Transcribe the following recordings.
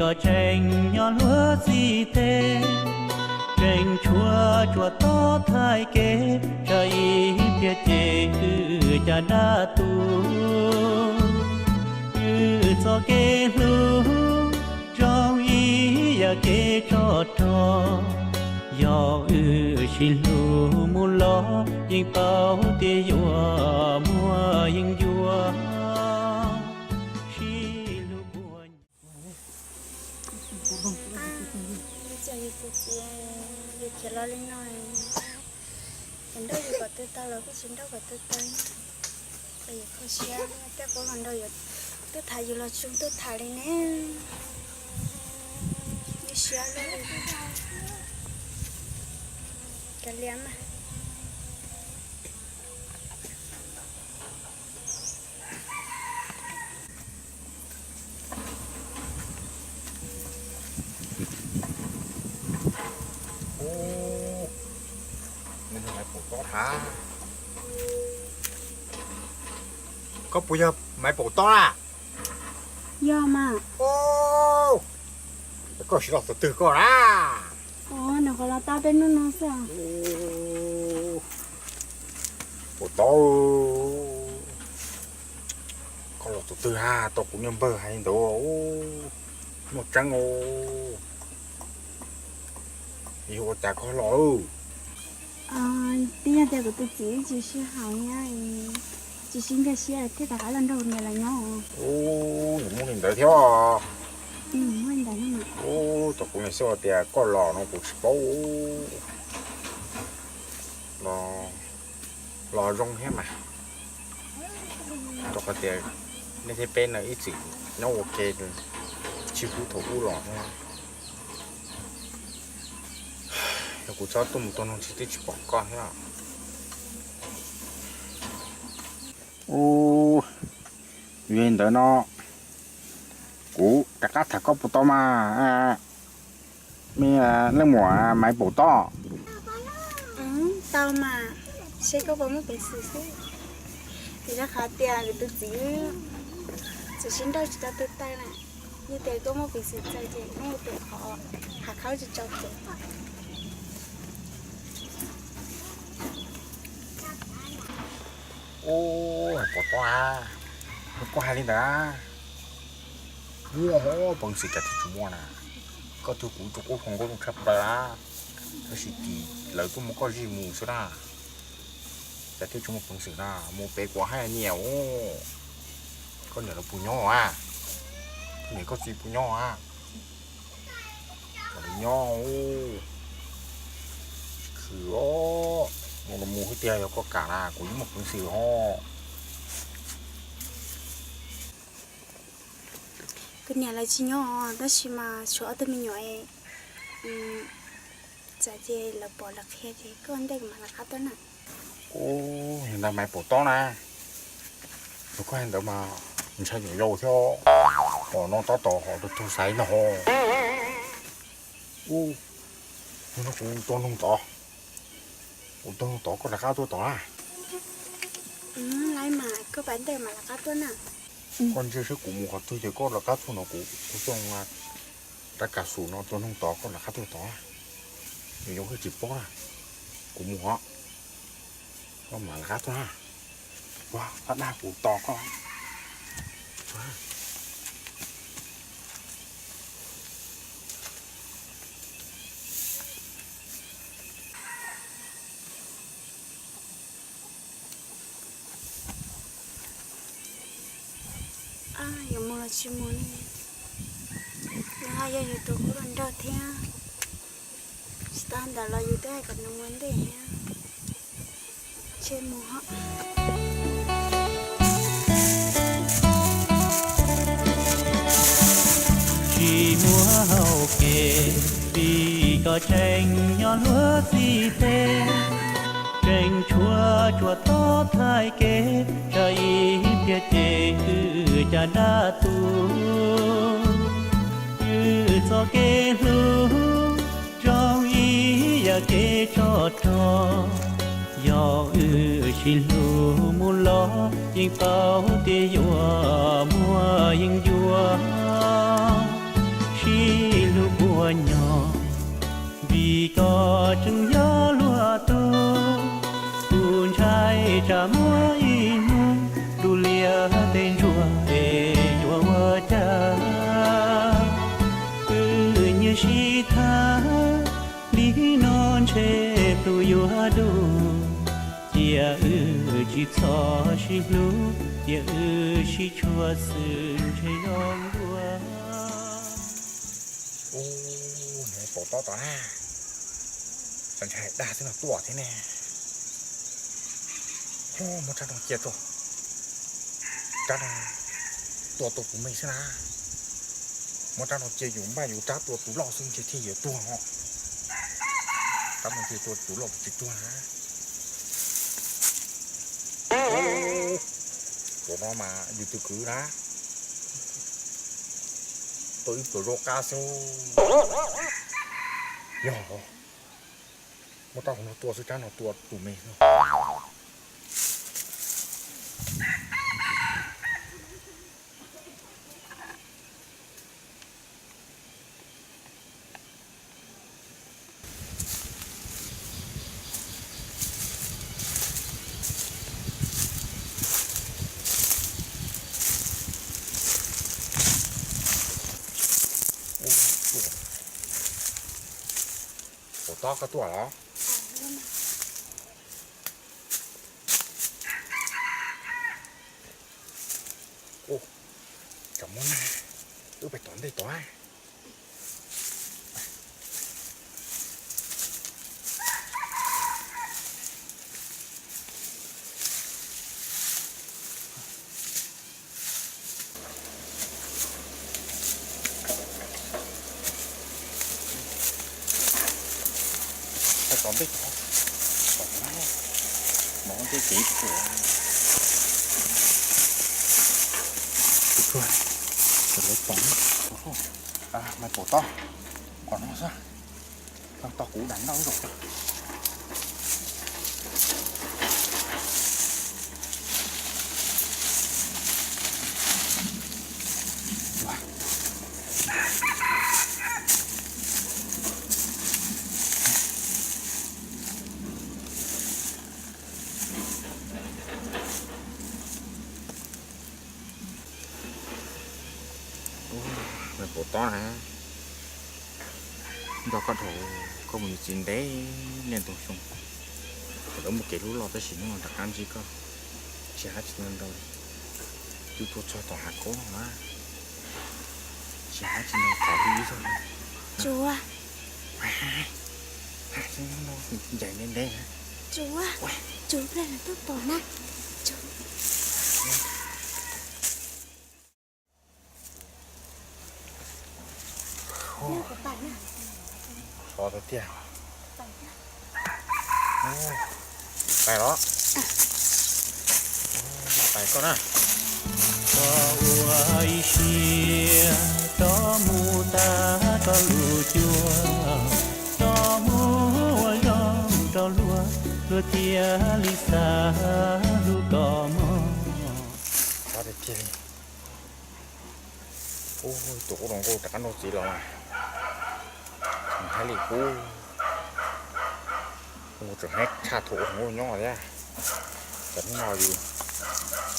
Tseem nyob luag txij tes, tseem tshuav tsuas tob thaij kev, tsam ib pliag ces wb cas dab tuag. Wb txoj kev hlub zoo ib yam kev tsov rog, yog wb sib hlub mus los yeej paub tias yuav muaj yeej yuav sib hlub npuag. Yus txiv, yus khiav los li no, yus nrauj yus kom tau tau los kuj tsis nrauj kom tau tau. Yus kho siab, tej qub los nrauj yus, tuaj tham yus los tsis tuaj tham li ne. Yus siab luaj li. Kav liam mas. Ub, nws yog Maiv Paum Tob hab? Koj puas yog Maiv Paum Tob na? Yog mas. Ub, koj siv los tus twg koj na? Ub, nws qhov los tau peb hnub no xwb. Ub, Paum Tob, koj los tus twg hab tau kuv niag npawg hais li ntawd? Ub, muaj tseeb os. Yog ua cas koj los? Twb yog tias kuv tus txiv tsis sib haum thiab, tsis sib nkag siab thiaj rov qab los nrog kuv niam lawv nyob. Ub, nws muaj li ntawd thiab. Ub, tau kuv niam xav tias koj los no kuv tsis paub. Los zoo thiab mas. Rau qhov tias nej thiab peb no ib txwm nyob ua ke, tsis pub thaum ub los thiab. Yog kuv txhob tuaj mus tua noog tsis twb tsis pom koj thiab. Ub, yog li ntawd no kuv rov qab tham koj puas tau mas, me leej muam Maiv Paum Tob? Tau mas, seb koj puas muaj peev xwm xwb. Vim rau qhov tias kuv tus txiv txawm sib nrauj tsis tau tau na, yog tias koj muaj peev xwm txawj ces muab tus qhov hav khaub tsis tso ces. Ub, Paum Tob a, koj hais li ntawd, muaj peev xwm cas thiaj tsis muaj na. Koj twb kuv tus qub hluas nkauj zoo tshaj plaws a, tab sis tim lawv tuaj muab koj zij mus xwb na. Cas thiaj tsis muaj peev xwm na, mus pem kuv hab niam os. Koj niam lawv puas nyob a? Koj niam koj txiv puas nyob a? Kom lawv nyob. Khwv os, mus los mus xwb tiag, yog koj kam na kuv yeej muaj peev xwm ho. Kuv niam lawv tsis nyob tab sis mas tshuav ob tug me nyuam, txawm ces lawv pom lawv qhia ces koj ntej kuv mam rov qab tuaj na. Ub, yog ntawd Maiv Paum Tob na, yog koj hais ntawd mas ntshai nyuam yaus thiab, hom no tab tom hom tus tug xaiv no ho. Ub, yog no kuv tua noog tod, kuv tua noog tod koj rov qab tuaj tod na. Lawv mas koj pab ntej mam rov qab tuaj na. Koj ntsia seb kuv mus qhov twg ces koj rov qab tuaj no, kuv tus xyoo rov kam xum no tua noog tod koj rov qab tuaj tod. Nws yuav tsis paub na, kuv mus os, koj mam rov qab tuaj na. Ua, koj dag kuv tos koj. Yuav mus los tsis mus ne, nws ho yog yus tus qub hluas nraug thiab. Tsis tas ntawd los yus twb hais kom nws mus ntej thiab. Tsis mus hos. Tsis muaj hauv kev, vim koj tseem nyob luag txij tes, tseem tshuav tsuas tob thaij kev, tsam ib pliag ces wb cas dab tuag. Wb txoj kev hlub zoo ib yam kev tsov rog, yog wb sib hlub mus los yeej paub tias yuav muaj yeej yuav, sib nyob, vim koj tseem yog luag tug. Kuv ntshai tsam muaj ib hnub, tus liab tej ntsuag es yuav ua cas. Wb nyiam sib tham li no ntshe tus yuav dub. Cia wb tsis txhob sib hlub, cia wb sib tshuam xwb ntshe zoo dua. Ub, nws pom tob tod na, txawm ntshai dag xwb no tuaj thiab ne. Ub, muab rab no cia rau, rab no tua tau tus me xwb na. Muab rab no cia yus npaj yus rab tua tus loj xwb ntshe thiaj yuav tuag os. Rab no cia tua tus loj tsis tuag na. Ub, tus no mas yus tus kwv na. Tua ib pluas zaub qab xwb. Yog, muab rab hauv no tua xwb, rab no tua tus me xwb. Ua tob koj tuaj los? Ub, tsam muab na, wb pais tom ntej tod. Pais tom ntej tod, tom no, mov ntej kev tsuas. Kuv tsuag, lawv pom. Mas pom tob, qhov no xwb. Tau kuv dam ntau zaus. Ub, me pom tob na, nco koj dhau, koj mus yuav txiv ntev niaj ntau xyoo, thaum lawv muaj kev hlub loj tab sis hnub no rov qab ntsib koj, tsis hais tsis ntau ntau li, twb tuaj txog tom hav khaub no na, tsis hais tsis ntau tom li ib zaug. Tsuav, ncaim ntev ntev. Tsuav, tsuav pliag lawv tuaj pom na. Tsuav. Sov tiag tiag. Pais los. Pais koj na. Koj ua ib siab rov mus tag koj lub cuab, rov mus ua zoo rau luag, luag thiaj li xav hlub koj mog. Sov tiag tiag li. Ub, tus qub hluas nkauj rov qab nrauj txiv los mas, tseem haib li qub, tseem haib tshaj thaum ub hluas nkauj nyob thiab. Ces hnub no yus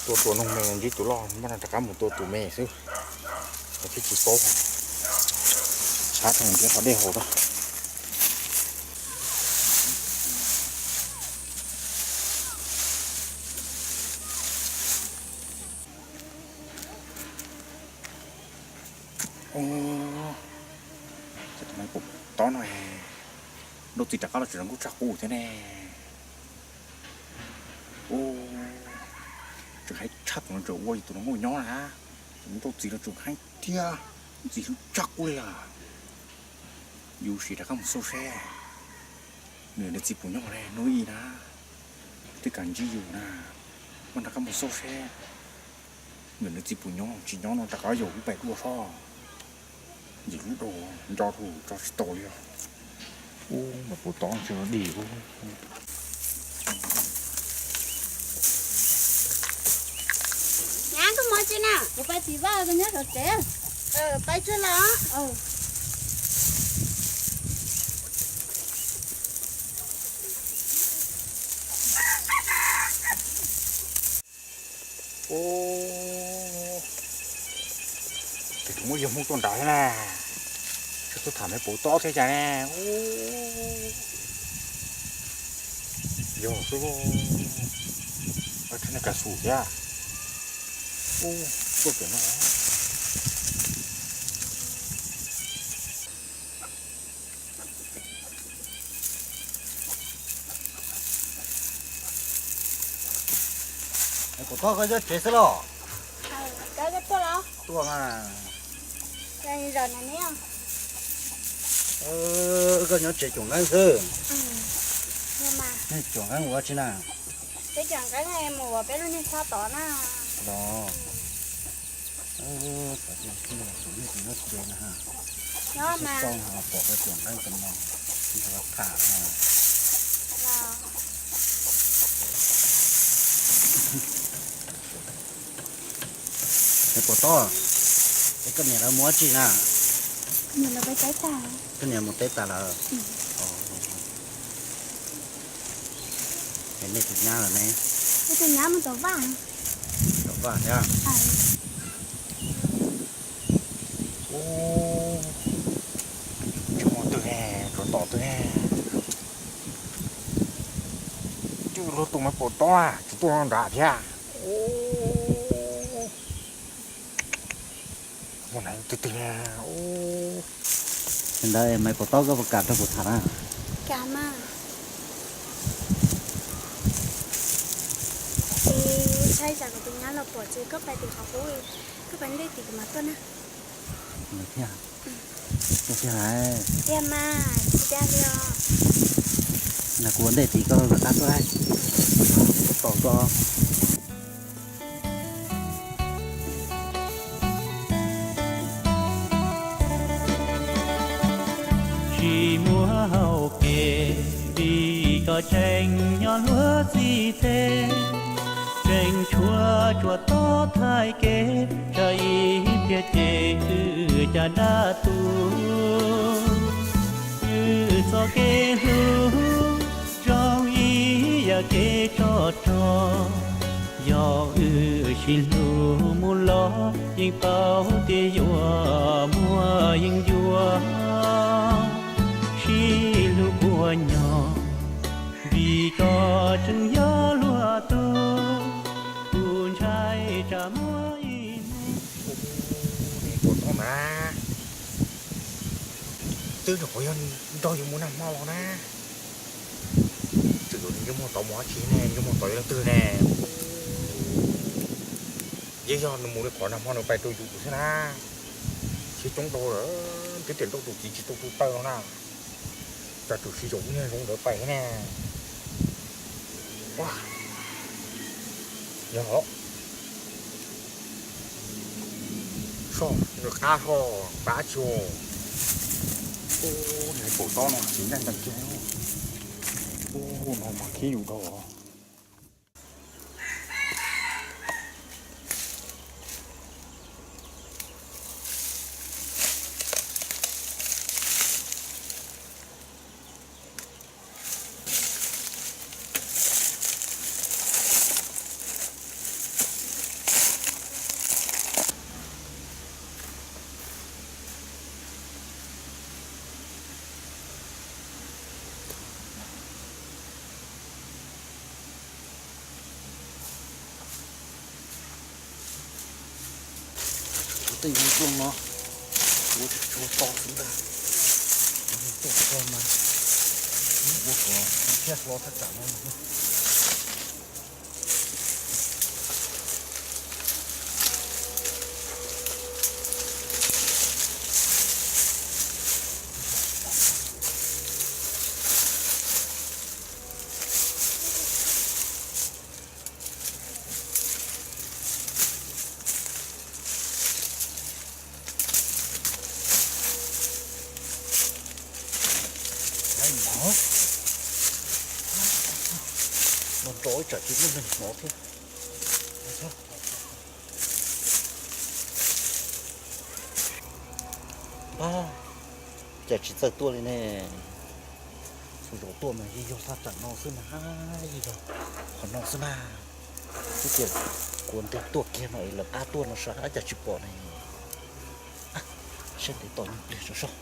tua tua noog me ntsib tus loj, hnub no rov qab mus tua tus me xwb, es thiaj tsis paub. Sab rau nrhiav qhov dej haus rau. Ub, tus me pom tob no, nrauj txiv rov qab los tseem zoo nkauj tshaj qub thiab ne. Ub, tseem haib tshaj thaum no tseem ua yus tus hluas nkauj nyob na, nrauj txiv los tseem haib thiab, txiv hlub tshaj qub li lawm. Yus sim rov qab mus xauj seb nws niam txiv puas nyob ne, hnub ib na, twb kam ntsib yus na, mas rov qab mus xauj seb nws niam txiv puas nyob, tsis nyob no rov qab yaum wb pais dua sob. Yus lub dua nco dhau tso tsis tau li os. Ub, mas puas tob tsis dig ub. Nyab, koj mus tsi na? Kuv pais tim vaj, koj nyob saum tsev. Pais tsuag los. Muab yawg Hmoob tuaj nrad thiab na. Tsis tuaj tham me Paum Tob thiab cas ne. Yog xwb, tsis nej kav xu thiab. Tuaj pem no. Paum Tob, koj nyob tsev xwb los? Tuaj mas. Koj nyob tsev cuam nqeeb xwb? Cuam nqeeb ua tsi na? Los, pom koj cuam nqeeb ko no, tham. Paum Tob, es koj niam lawv mus ua tsi na? Koj niam mus teb tas lawm. Es nej tus nyab lawm ne? Tom vaj thiab. Tsis muaj twg ne, tsuas tom twg ne. Twb luag tus Maiv Paum Tob tsis tuaj nrad thiab. Ua na twg twg na. Li ntawd Maiv Paum Tob, koj puas kam rau kuv tham na? Kam mas. Saib tsam kuv tus nyab los pom ces koj pais tim qhov qub, koj pais ntej tim kuv mam tuaj na. Tiag mas, tsis tiag li os. Kuv ua ntej tid, koj lawv qab tuaj, koj tos koj. Tsis muaj hau kev vim koj tseem nyob luag txij teb, tseem tshuav tsuas tob thaij kev, tsam ib pliag ces wb caj dab tu. Wb txoj kev hlub zoo ib yam kev tsov rog, yog wb sib hlub mus los yeej paub tias yuav muaj yeej yuav. Sib hlub puas nyog vim koj tseem yog luag tug, kuv ntshai tsam muaj ib hnub. Twb nyuam qhuav yog nrog yus mus nag hmo los na. Tseem yuav nws yuav muag tod mus dab tsi ne, yuav muag tod yog leej twg ne? Yeej yog nws mus li qhov nag hmo nws pais rau yus xwb na. Siab coob dhau lawm, twb tiam nrauj tus txiv tsis tau tu taw no na. Cas tsuas siv zaum lub niag zoov ntawd pais thiab ne. Yog soj nws qab soj qab tsis. Ub, nws Paum Tob no tsis nqaij nqaij kiag. Ub, no mas khib yus dhau. Kuv tej nplooj no ua tsis tshua to xwb ntag. Tuaj txog mas ua kom thiaj hlo thaj tsam no. Los nrov ib tsam tsis muaj neeg hnov thiab. Ab, cas tsis txawj tuaj li ne. Txhua zaus tuaj mas yeej yog thaj tsam no xwb na, yeej yog qhov no xwb na. Twb tias kuv ntes tuaj kiag no es lawv qab tuaj no sav cas tsis pom ne. Tes tom nyuag pliag sov soj.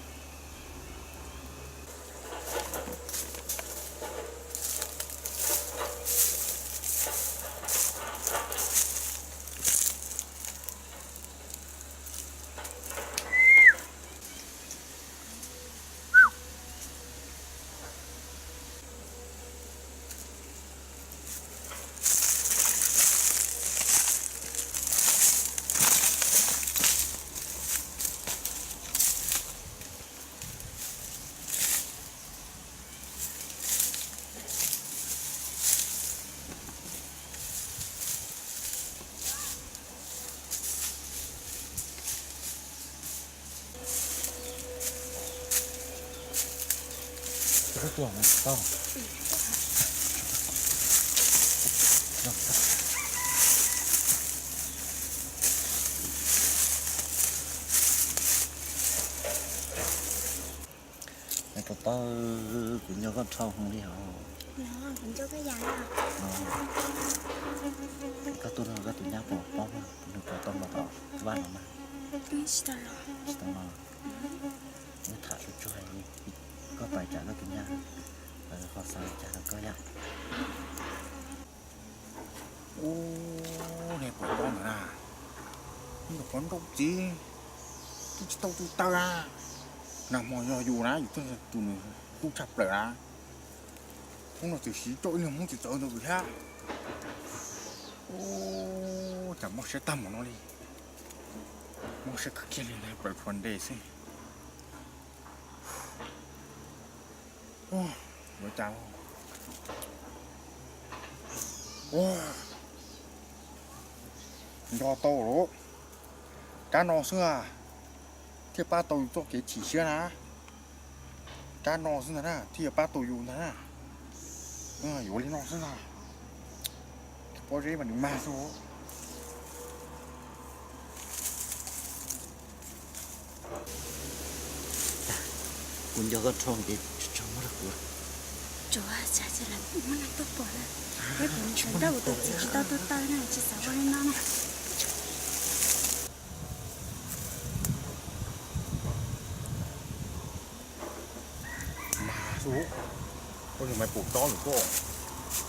Tus tau, kuv nco koj dhau heev li os. Koj tuaj nrog koj tus nyab puas paub, nws puas tau los tom vaj no na? Tsis tau los. Muab tham tsuag tsuag, koj pais tsam koj tus nyab, ho xav li cas rau koj yom. Ub, nej puas paub ntawm na, ntawm qhov nrauj txiv twb tsis tau tu taw na. Nag hmo yog yus na, yus twb tus nws tub tshaj plaws na. Hnub no txawm siv coj ib leeg Hmoob txawv txawv ntawd thiab. Ub, cas mob siab tag npaum no li. Mob siab kawg kiag li, plaws tshuav ntes xwb. Yuav cas, nco tau lawm, rab no xwb thiaj pab tau yus txoj kev chim siab na. Rab no xwb ntag na thiaj yuav pab tau yus ntag na. Yuav li no xwb ntag. Pob zeb mas nws mag xwb. Kuv nco koj rho ces tsis tshua muab rau kuv. Tsuav cas ces lawv muab neeg tuaj pom na. Peb kuv sawv ntawm kuv tus txiv tsis tau tu taw na, tsis xav ua li no na. Mag xwb, koj yog Maiv Pum Tob lawm tuaj,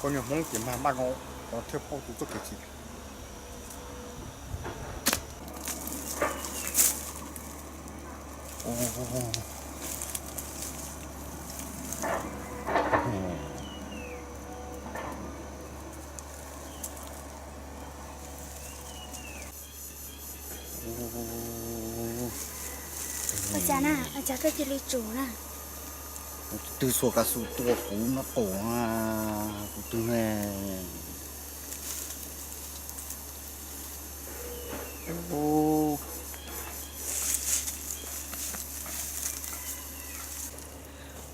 koj yog Hmoob ces mag npaum no, koj thiaj paub tus txoj kev chim. Ua cas na, ua cas koj cia li tsum na? Kuv tus twg xuas kav xu tua kuv no qaum, kuv tus ne.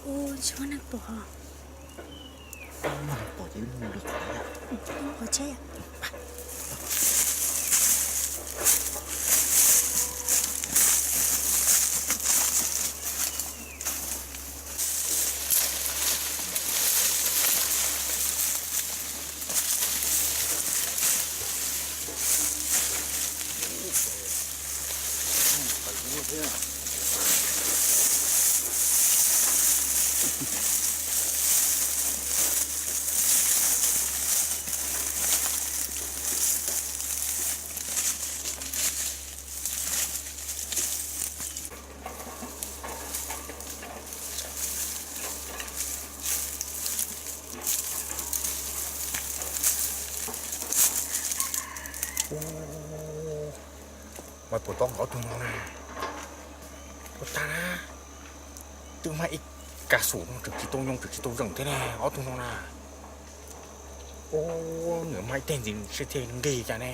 Ua, tsis muaj neeg pom. Pom ces wb mus lwm qhov. Qhov tsheb. Maiv Pum Tob nkawd ob tug no na, ua tag na, twb mag ib kav xum no tseem tsis tau nyoo tseem tsis tau zeem thiab ne, ob tug no na. Ua, nws mag ib teg ntxiv seb thiaj nqig cas ne.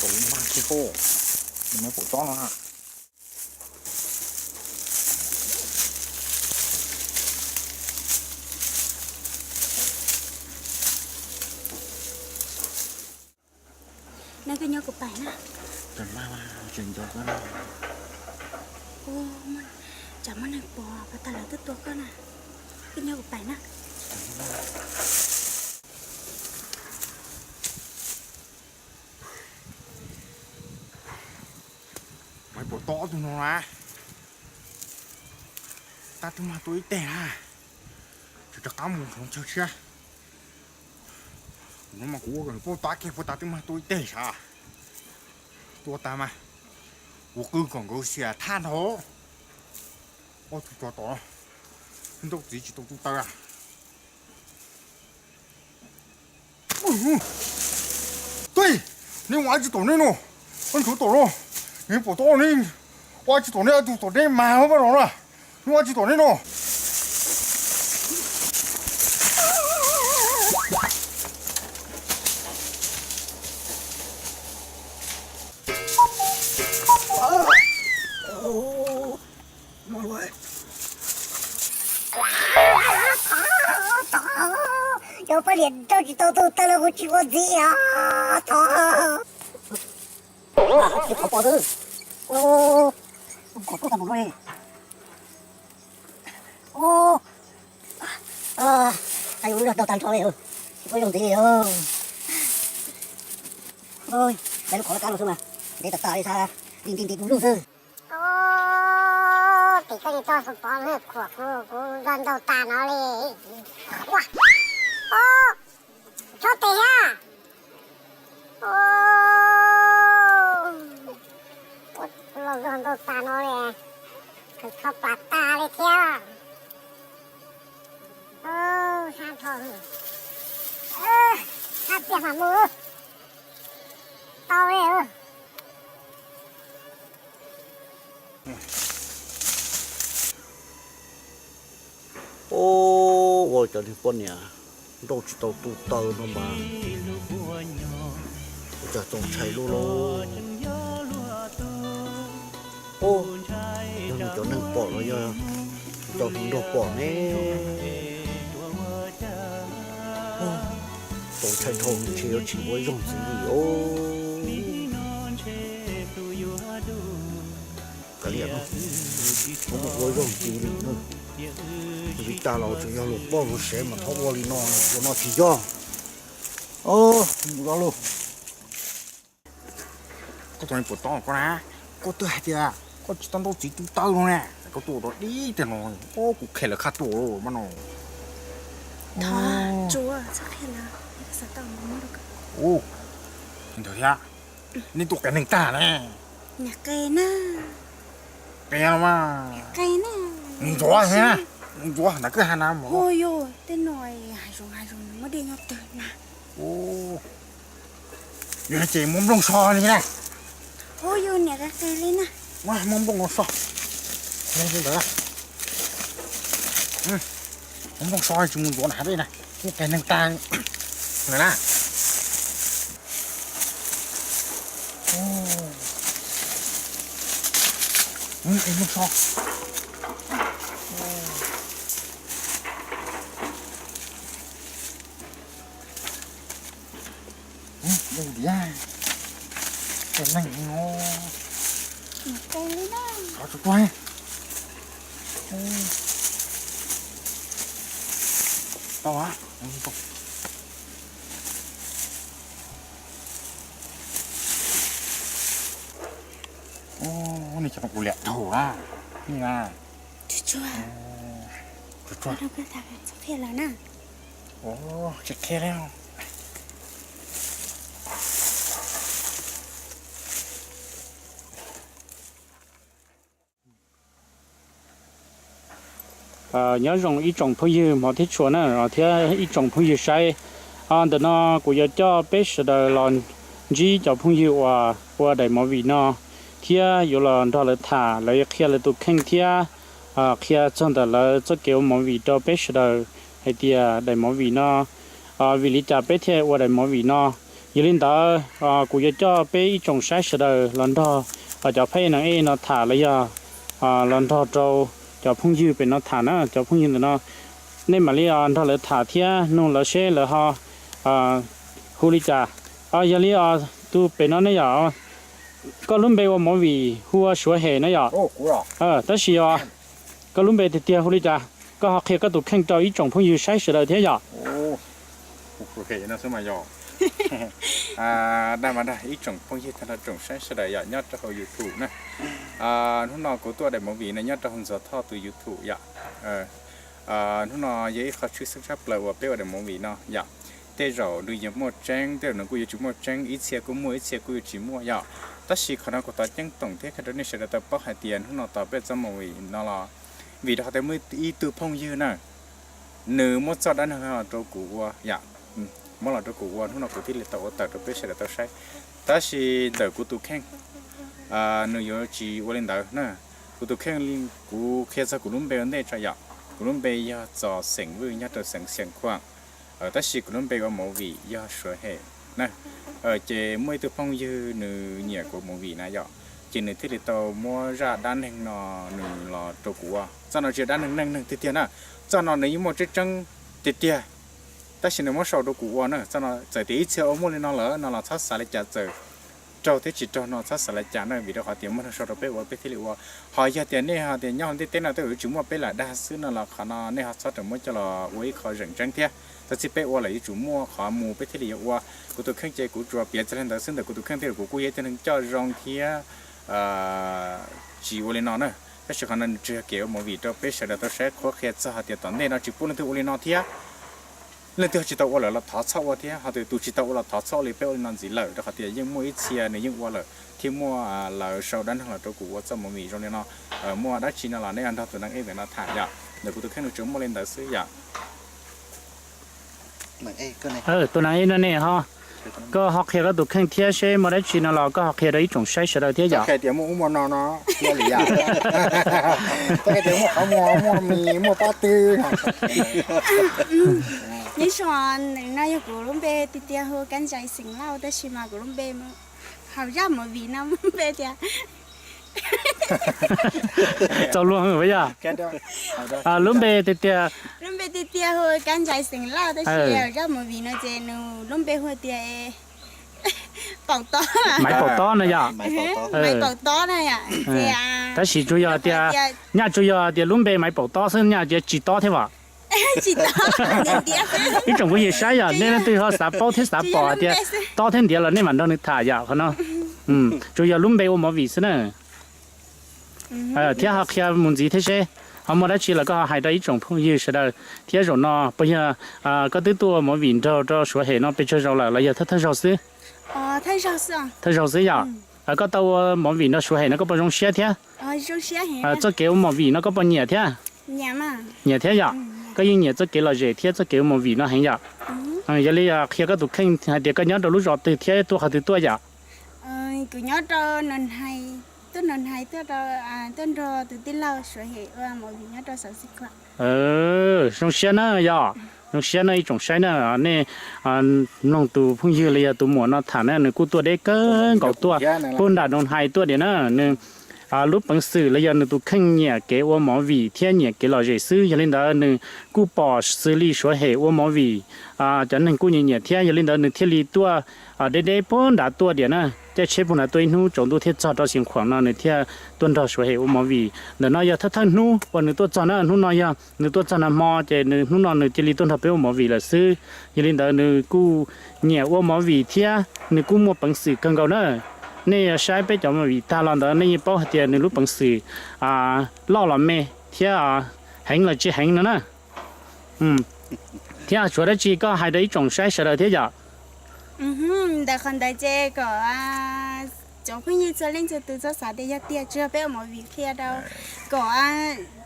Tau mag kiag koj, Maiv Pum Tob no na. Neb koj nyob kuv pais na. Tseem nco koj na. Ua, tsam muaj neeg pom pas tag lawv twb tua koj na. Koj nyob kuv pais na. Maiv Pum Tau ob tug no na, tab twb mag tuaj ib teg na, tseem rov qab mus hloov chaw tshiab. No mas kuv ua kom nws pauj tab kiag puas tas twb mag tuaj ib teg sav. Tua tag mas kuv qw kom nkawd xiam thaj nrho. Ob tug tsov tom no, nrauj txiv tsis tau tu taw. Tuj, neb ua dab tsi tom neb no? Neb tsov tom no, neb pom tau neb ua dab tsi tom neb, ua tug tom neb mas pab no na, neb ua dab tsi tom neb no? Cov poj niam nrauj tsis tau tu taw los kuv tsis ua ntxiv os, thov. Qhov pom xwb. Qhov pom no. Ua, ua yus lub dag tau tag nrho li, tsis muaj ib zaug ntxiv li. Lawv lub qhov lawv kab no xwb mas ntev tas tas li, xa nti nti nti du lug xwb. Tim koj niag toj pov lwg khuam kuv, kuv dag ntau tas no li. Ua, tsob tes thiab. Los zog ntau tas no li, khaws tsho plas tas li thiab. Sab dhau, sab tiag mas mus tau li. Ua cov niag poj niam nrauj tsis tau tu taw no mas ua cas txaus ntshai luaj lauj. Yog nws cov neeg pom los yog cov hluas nraug pom ne? Txaus ntshai dhau, ntshe yuav tsis ua ib zaug ntxiv li os. Kav liam no, txhob mus ua ib zaug ntxiv li na. Vim tas los tsuas yog luag poj luag sev mas txhob ua li no, ua no tsis yog. Mus los lauj. Koj tus neeg puas tob koj na, koj twb hais tias koj tsis tau nrauj txiv tu taw no ne, koj tuaj tau dib tiag no, kuv qhia lawv qhia tuaj mas no. Ntawd thiab, nej tuaj qe neeg tag ne. Qe los mas, mus ntxuav, mus ntxuav ntawd kwj ha na. Tej no hav zoov hav zoov muaj dej nyob twg na. Yog no ces muab nplooj so li na. Hu yus niam qe qe li na. Muab nplooj so li ntawd. Muab nplooj so tsis mus ntxuav na, dej na, muab qe neeg tag na. Nplooj so. Ua diav, qe neeg no. Qe li na. Xov tsuag tuag. Tau a. Ua, nej cov ua liam dhau na. Ni na. Tsuag tsuag. Tsuag tsuag. Tsis qhia li. Nyob zoo ib tsoom phooj ywg hmov thiab tshua na, thiab ib tsoom phooj ywg saib. Ntawm no kuv yuav coj peb sawv daws los ntsib cov phooj ywg uas ua daim movie no, thiab yuav los nrog lawv tham, lawv qhia lawv tus kheej thiab qhia txog ntawm lawv txoj kev ua movie rau peb sawv daws hais tias daim movie no vim li cas peb thiaj ua daim movie no. Yog li ntawd, kuv yuav coj peb ib tsoom saib sawv daws los nrog cov phab ej neeg ej no tham los yog los nrog rau cov phooj ywg pem no tham na, cov phooj ywg ntawm no nej mam li nrog lawv tham thiab nug lawv seb lawv ho hu li cas. Yog li tus pem no ne yom, koj lub npe ua movie hu ua Suav Hem na yom? Tab sis yog koj lub npe tiag tiag hu li cas? Koj ho qhia koj tus kheej rau ib tsoom phooj ywg saib sawv daws thiab yom. Dag mas dag ib tsoom phooj ywg tag nrho tsoom saib sawv daws yom, nyob rau hauv YouTube na. Hnub no kuv tuaj daim movie no nyob rau hauv Ntxhuav Thoj tus YouTube yom. Hnub no yog ib qho tshwj xeeb tshaj plaws uas peb ua daim movie no yom. Tej zaum nws yuav muaj tseeb, tej zaum nws kuj yuav tsis muaj tseeb, ib txhia kuj muaj ib txhia kuj yuav tsis muaj yom. Tab sis qhov no kuv thov ceeb toom thiab qhia rau nej sawv daws tau paub hais tias hnub no tos peb txoj movie no los vim rau qhov tias muaj ib tug phooj ywg na, nws muab txoj dab neeg rau kuv ua yom, muab los rau kuv ua, hnub no kuv thiaj li tau ua tawm rau peb sawv daws tau saib. Tab sis ntawm kuv tus kheej, nws yuav tsis ua li ntawd na. Kuv tus kheej, kuv qhia txog kuv lub npe ua ntej tso yom. Kuv lub npe yog Txos xeem Vwj nyob rau xeev Xiav Khuam, tab sis kuv lub npe ua movie yog Suav Hem na. Ces muaj ib tug phooj ywg nws nyiam kuv movie na yom, ces nws thiaj li tau muab zaj dab neeg no nws los rau kuv ua. Txoj no tsis yog dab neeg neej neeg tiag tiag na, txoj no nws yeej muaj tseeb tseeb tiag tiag, tab sis nws muab sau rau kuv ua na. Txoj no txawm tias ib txhia ua muaj li no lawm no los txhob xav li cas, txawm raug thiab tsis raug no txhob xav li cas na, vim rau qhov tias muaj neeg sau rau peb ua peb thiaj li ua. Ho yog tias nej ho tias nyob hauv ntiaj teb no tej zaum yuav tsis muaj, peb lam dag xwb no los qhov no nej ho txhob rawm muab coj los ua ib qho zeem tseeb thiab. Txog txij peb ua lawm yuav tsum muaj qhov mus peb thiaj li yuav ua. Kuv tus kheej ces kuv tsuas piav txog li ntawd xwb, ntawm kuv tus kheej tej zaum kuv kuj yog ib tug neeg coj zoo thiab tsis ua li no na. Tab sis qhov no nws tsuas yog kev ua movie rau peb sawv daws tau saib qhuab qhia txog hais tias tom ntej no tsis pub leej twg ua li no thiab. Leej twg tsis tau ua lawm los thov txhob ua thiab, ho tus tsis tau ua los thov txhob ua li peb ua li no ntxiv lawm, rau qhov tias yeej muaj ib txhia nws yeej ua lawm thiab muaj lawv sau dab neeg los rau kuv ua txoj movie zoo li no. Muaj dab tsi no los nej nrog tus neeg ej ntawm no tham yom, ntawm kuv tus kheej nws tsuas muaj li ntawd xwb yom. Tus neeg ej no ne ho, koj ho qhia koj tus kheej thiab seb muaj dab tsi no los koj ho qhia rau ib tsoom saib sawv daws thiab yom. Tias muaj ub muaj no no, muaj qhov muag muaj mis muaj pob tw. Nyob zoo, no yog kuv lub npe tiag tiag hu Kab Ntsais xeem Lauj, tab sis mas kuv lub npe hauv zaj movie no lub npe tias txaus luag yom. Lub npe tiag tiag, lub npe tiag tiag hu Kab Ntsais xeem Lauj, tab sis hauv zaj movie no ces nws lub npe hu tias Paum Tob, Maiv Paum Tob no yom. Maiv Paum Tob no yom. Tab sis tsuas yog tias, nyaj tsuas yog tias lub npe Maiv Paum Tob xwb, nyaj tias tsis tob thiab as. Ib tsoom phooj ywg saib yom, nej leej twg ho xav paub thiab xav pom hais tias tob thiab ntiav los nej mam nrog nws tham yom qhov no. Tsuas yog lub npe ua movie xwb na. Thiab ho qhia mus ntxiv thiab seb ho muaj dab tsi los koj ho hais rau ib tsoom phooj ywg sawv daws thiab. Zaum no puas yog koj twb tuaj ua movie nrog rau Suav Hem no pes tsawg zaus lawm los yog thawj thawj zaug xwb? Thawj zaug xwb yom. Koj tau ua movie nrog Suav Hem no koj puas zoo siab thiab? Txoj kev ua movie no koj puas nyiam thiab? Nyiam thiab yom. Koj yeej nyiam txoj kev lom zem thiab txoj kev ua movie no heev yom. Yog li qhia koj tus kheej hais tias koj nyob rau lub zos twg thiab tuaj qhov twg tuaj yom? Kuv nyob rau Nus Nais, tuaj Nus Nais tuaj rau, tuaj nrog tus tij laug Suav Hem ua movie nyob rau xeev Xiav Khuam. Zoo siab na yom, zoo siab na ib tsoom saib na. Nej mloog tus phooj ywg los yog tus muam no tham na, nws kuj tuaj deb kawg nkaus tuaj puag nram Nus Nais tuaj diam na. Nws lub peev xwm los yog nws tus kheej nyiam kev ua movie thiab nyiam kev lom zem xwb, yog li ntawd nws kuj pom xws li Suav Hem ua movie, cov neeg kuj nyiam nyiam thiab, yog li ntawd nws thiaj li tuaj deb deb puag nrad tuaj diam na. Caij tsheb puag nrad tuaj ib hnub tsaus ntuj thiaj txog rau Xiav Khuam no nws thiaj tuaj nrog Suav Hem ua movie. Ntawm no yog thawj thawj hnub uas nws tuaj txog na, hnub no yog nws tuaj txog nag hmo ces nws hnub no nws cia li tuaj nrog peb ua movie lawm xwb. Yog li ntawd nws kuj nyiam ua movie thiab nws kuj muaj peev xwm kawg nkaus na. Nej saib peb cov movie tag los ntawd nej yeej paub hais tias nws lub peev xwm loj los me thiab heev los tsis heev no na. Thiab tshuav dab tsi koj hais rau ib tsoom saib sawv daws thiab yom? Ntawm qhov ntawd ces kom cov phooj ywg txhua leej txhua tus txhob xav tias yog tiag tsuas peb ua movie qhia rau, kom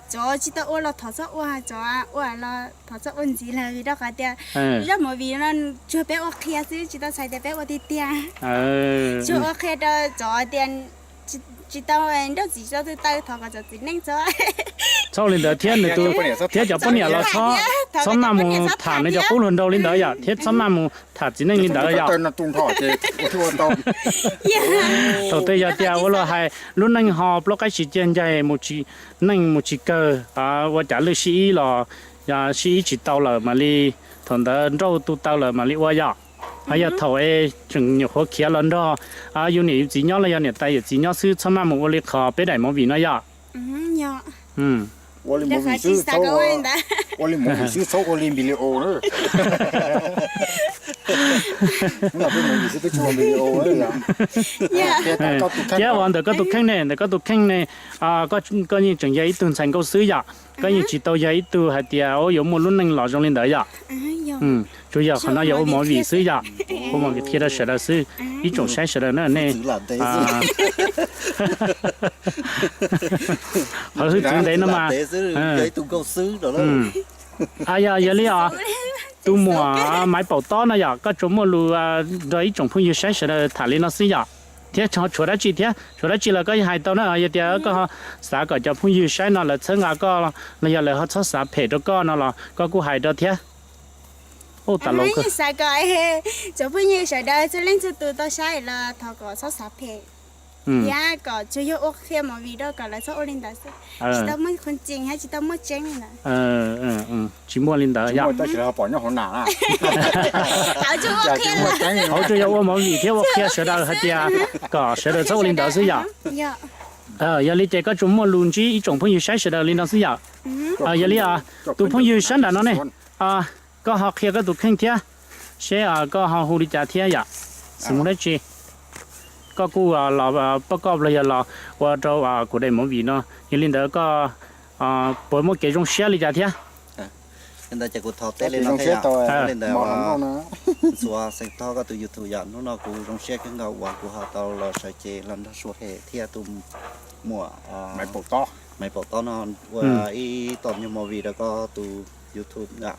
cov tsis tau ua los thov txhob ua, cov ua los thov txhob ua ntxiv lawm, vim rau qhov tias zaj movie no tsuas peb ua qhia xwb, tsis tau txhais tias peb ua tiag tiag. Tsuas ua qhia rau cov tias tsis tau nrauj txiv tsis tau tu taw, thov kom cov txiv neej txhob, txhob ua li ntawd thiab nws tus, thiab cov poj niam los txhob, txhob maj mus tham nws cov qub hluas nraug li ntawd yom, thiab txhob maj mus tham txiv neej li ntawd yom. Thaum twg yog tias ua luag hais lub neej ho plaub qaib tsis ciaj ncaig, neej mus tsis kawg, ua cas lwj sib ib los sib ib tsis tau lawm mam li, thaum ntawd nrauj tu taw lawm mam li ua yom. Ho yog thaum es tseem nyuam qhuav khiav los nrog yus niam yus txiv nyob los yog niam tais yawm txiv nyob xwb txhob maj mus ua li qhov peb daim movie no yom. Ua li movie xwb, ua li movie xwb txhob ua li video na. Thiab uas ntawm koj tus kheej ne, ntawm koj tus kheej ne, koj yeej tseem yog ib tug ntxhais nkauj xwb yom, koj yeej tsis tau yog ib tug hais tias yuav muaj lub neej los zoo li ntawd yom. Tsuas yog qhov no yog ua movie xwb yom, ua movie qhia rau sawv daws xwb. Ib tsoom saib sawv daws na nej, qhov hwj txwv ntev no mas. Yog, yog li os, tus muam Maiv Paum Tob no yom, koj tsuas muaj lus nrog ib tsoom phooj ywg saib sawv daws tham li no xwb yom. Thiab tshuav dab tsi thiab, tshuav dab tsi los koj hais tau na, yog tias koj xav kom cov phooj ywg saib no lawv txhawb nqa koj los yog lawv ho txhob xav phem rau koj no los koj kuj hais rau thiab. Ua tas los xav kom cov phooj ywg sawv daws txhua leej txhua tus tau saib los thov kom txhob xav phem thiab kom tsuas yog ua qhia movie rau kom lawv txhob ua li ntawd xwb. Tsis tau muaj qhov tseeb thiab tsis tau muaj tseeb li ntawd. Tsis muaj li ntawd yom. Hauv tsuas yog ua movie thiab ua qhia sawv daws hais tias kom sawv daws txhob ua li ntawd xwb yom. Yog li ces koj tsuas muaj lus ntsib ib tsoom phooj ywg saib sawv daws li no xwb yom. Yog li tus phooj ywg sab nram no ne, koj ho qhia koj tus kheej thiab seb koj ho hu li cas thiab yom. Xws mus dab tsi, koj kuj los pab koj los yog los ua rau kuv daim movie no, yog li ntawd koj puas muaj kev zoo siab li cas thiab? Li ntawd ces kuv thov teb li no thiab yom. Li ntawd ntxuav xeem Thoj koj tus YouTube yom, hnub no kuv zoo siab kawg nkaus uas kuv ho tau los sawv cev los nrog Suav Hem thiab tus muam Maiv Paum Tob no ua ib tog nyuag movie rau koj tus YouTube yom.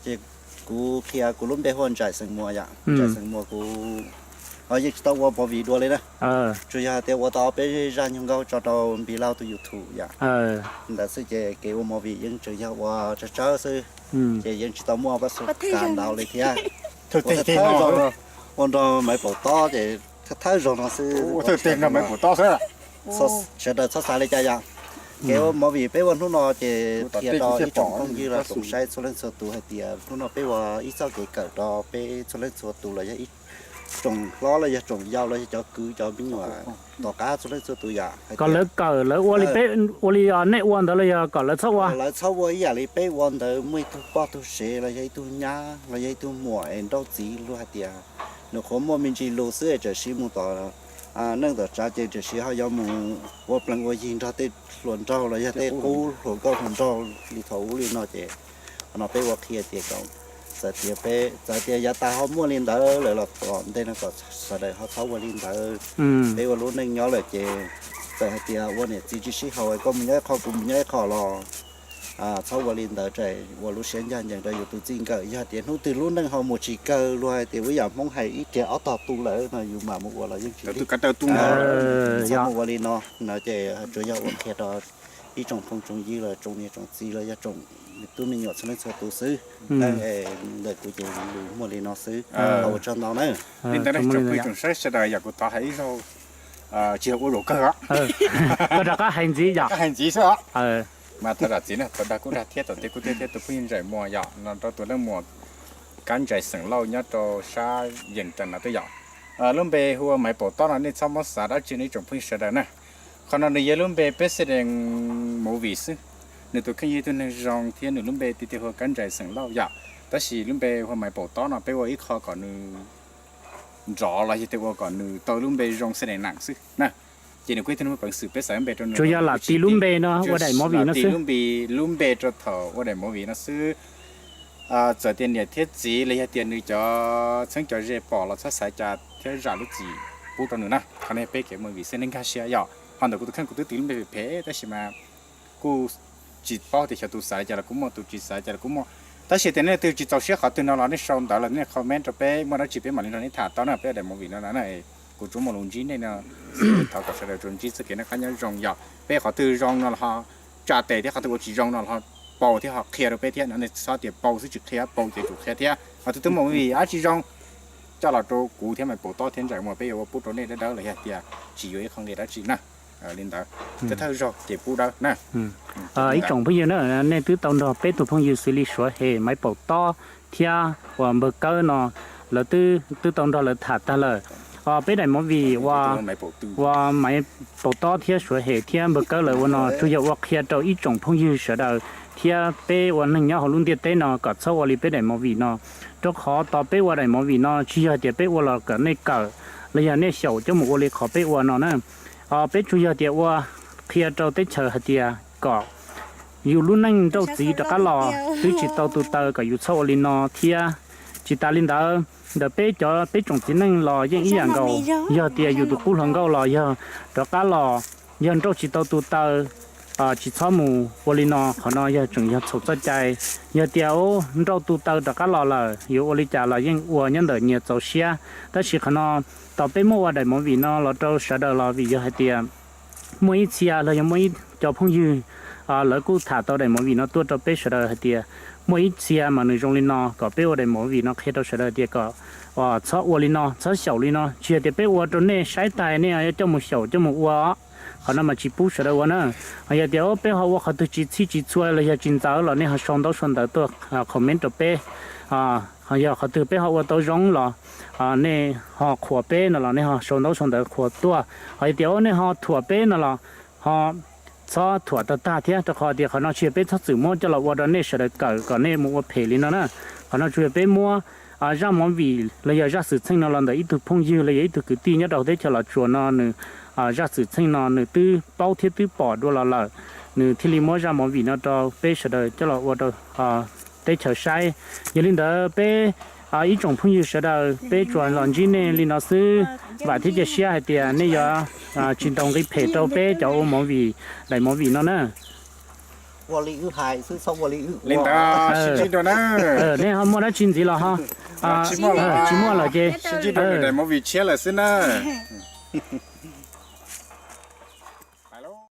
Ces kuv qhia kuv lub npe hu ua Ntsaim Xeem Muas yom. Ntsaim Xeem Muas kuv ho yeej tsis tau ua movie dua li na. Tsuas yog hais tias ua tau peb zaj nyuag nkauj tso rau Npis Lauj tus YouTube yom. Ntawd xwb ces kev ua movie yeej tseem yog ua tsawg tsawg xwb, ces yeej tsis tau muaj pab xu kas ntau li thiab. Ua thawj zaug, ua nrog Maiv Paum Tob ces thawj zaug no xwb. Sawv daws txhob xav li cas yom. Kev ua movie peb ua hnub no ces qhia rau ib tsoom phooj ywg los tsoom saib txhua leej txhua tus hais tias hnub no peb ua ib txoj kev kawm rau peb txhua leej txhua tus los yog ib tsoom hlob los yog tsoom yau los yog cov kwv cov me nyuam tom qab txhua leej txhua tus yom. Kom lawv kawm lawv ua li peb ua li nej ua ntawd los yog kom lawv txhob ua? Lawv txhob ua ib yam li peb ua ntawd, muaj ib tug poj tug sev los yog ib tug nyab los yog ib tug muam es nrauj txiv luag hais tias nws qhuav muaj me ntsis lus xwb es txawm siv mus tom neej tom tsav ces txawm siv ho yuav mus ua plees ua yig nrog tej hluas nraug los yog tej qub hluas nkauj hluas nraug li thaum ub li no ces qhov no peb ua qhia tias kom txawm tias peb txawm tias yav tas ho muaj li ntawd lawm los tom ntej no kom sawv daws ho txhob ua li ntawd. Peb ua lub neej nyob lawm ces txawm hais tias ua niam txiv tsis sib haum, koj mus nyob ib qho kuv mus nyob ib qho los txhob ua li ntawd, ua lub siab ncaj ncees rau yus tus txij nkawm. Yog tias hnub twg lub neej ho mus tsis kawg luag hais tias ua yam Hmoob hais ib riag ob tog tu lawm no yus mam mus ua los yeej tsis lig. Txhob mus ua li no no ces tsuas yog ua qhia rau ib tsoom phooj tsoom ywg los tsoom niam tsoom txiv los yog tsoom tub me nyuam txhua leej txhua tus xwb. Ntawm kuv ces lus muaj li no xwb, thov ua tsaug ntau na. Li ntawd tsoom phooj tsoom saib sawv daws, yog kuv thov hais ib zaug, tsis yog ua zaum kawg os, koj rov qab hais ntxiv yom, hais ntxiv xwb os. Mas thov zam txim na, thaum dag kuj dag thiab, thaum tej kuj thiab thiab tus phooj ywg Ntsaim Muas yom, no rau tus leej muam Kab Ntsaim Xeem Lauj nyob rau sab Yees Ras no twb yom. Lub npe hu ua Maiv Paum Tob no nej txhob muab xav dab tsi nej ib tsoom phooj ywg sawv daws na. Qhov no nws yog lub npe peb xwb dees movie xwb. Nws tus kheej yog ib tug neeg zoo thiab nws lub npe tiag tiag hu ua Kab Ntsaim Xeem Lauj yom. Tab sis lub npe hu ua Maiv Paum Tob no peb ua ib qho kom nws nrov los yog tias ua kom nws tau lub npe zoo xwb dees nam xwb na. Ces nws kuj yog ib tug neeg muaj peev xwm, peb xav lub npe rau nws, lam tis lub npe rau thaum ua daim movie no xwb. Txawm tias niam thiab txiv los yog tias nws cov txheeb cov ze pom los txhob xav cas thiab zam lub txim pub rau nws na. Qhov no peb kev movie xwb, nej nkag siab yom. Ho ntawm kuv tus kheej kuv twb tis lub npe phem phem tab sis mas kuj tsis paub tias xyov tus xav li cas los kuj muaj, tus tsis xav li cas los kuj muaj. Tab sis tias nej leej twg tsis txaus siab qhov twg no los nej sau ntawv los nej comment rau peb, muaj dab tsi peb mam li nrog nej tham tau na. Peb daim movie no na, kuv tsuas muaj lus ntsib nej no, thov kom sawv daws tsuas ntsib txoj kev noj qab nyob zoo yom. Peb qhov twg zoo no los ho tsa tes thiab, qhov twg ua tsis zoo no los ho paus thiab ho qhia rau peb thiab no, nej txhob tias paus xwb tsis qhia, paus ces tsum qhia thiab. Qhov twg twb muaj movie dab tsi zoo coj los rau kuv thiab Maiv Paum Tob thiab Ntsaim Muas peb yuav ua pub rau nej dawb dawb los yog tias tsis yuav ib qho nqi dab tsi na. Li ntawd, thawj zaug ces pub dawb na. Ib tsoom phooj ywg na, nej twb tau nrog peb tus phooj ywg xws li Suav Hem, Maiv Paum Tob thiab uas Npawg Kawb no, lawv twb tau nrog lawv tham tag lawm. Peb daim movie uas Maiv Paum Tob thiab Suav Hem thiab Npawg Kawb lawv ua no tsuas yog ua qhia rau ib tsoom phooj ywg sawv daws thiab peb ua neeg nyob hauv lub ntiaj teb no kom txhob ua li peb daim movie no. Rau qhov tau peb ua daim movie no tsis yog tias peb ua los kom nej kawm los yog nej xyaum coj mus ua li qhov peb ua no na. Peb tsuas yog tias ua qhia rau teb chaws hais tias kom yus lub neej nrauj txiv rov qab los twb tsis tau tu taw kom yus txhob ua li no thiab. Tsis tas li ntawd, ntawm peb cov peb tsoom txiv neej los yeej ib yam nkaus, yog tias yus tus qub hluas nkauj los yog rov qab los, yog nrauj tsis tau tu taw, tsis txhob mus ua li no. Qhov no yog tseem yog txhaum txoj cai. Yog tias nrauj tu taw rov qab los lawm yuav ua li cas los yeej ua nyob ntawm nyias txaus siab. Tab sis qhov no tau peb muab ua daim movie no los rau sawv daws los vim yog hais tias muaj ib txhia los yog muaj ib cov phooj ywg lawv kuj tham tau daim movie no tuaj rau peb sawv daws hais tias muaj ib txhia mas nws zoo li no, kom peb ua daim movie no qhia rau sawv daws tias kom txhob ua li no, txhob xyaum li no. Tsis yog tias peb ua rau nej saib tas nej coj mus xyaum coj mus ua. Qhov no mas tsis pub sawv daws ua na. Yog tias peb ho ua qhov twg tsis txhij tsis txhua los yog tsis ntxaws los nej ho sau ntaub sau ntawv tuaj comment rau peb. Yog qhov twg peb ho ua tau zoo los nej ho qhuas peb no los nej ho sau ntaub sau ntawv qhuas tuaj. Ho yog tias nej ho thuam peb no los ho txhob thuam tag tag thiab, rau qhov tias qhov no tsis yog peb txhob txwm muab coj los ua rau nej sawv daws kawm kom nej mus ua phem li no na. Qhov no tsuas yog peb muab zaj movie los yog zaj xwm txheej no los ntawm ib tug phooj ywg los yog ib tug kwv tij nyob rau teb chaws Los Tsuas no nws zaj xwm txheej no nws twb paub thiab twb pom dua los lawm, nws thiaj li muab zaj movie no rau peb sawv daws coj los ua rau teb chaws saib. Yog li ntawd peb ib tsoom phooj ywg sawv daws peb tsuas los ntsib nej li no xwb. Vam thiab cia siab hais tias nej yuav tsis ntaus nqi phem rau peb cov ua movie, daim movie no na. Li ntawd sib ntsib dua na. Nej ho muaj dab tsi ntxiv los ho, tsis muaj lawm ces sib ntsib dua daim movie tshiab lawm xwb na.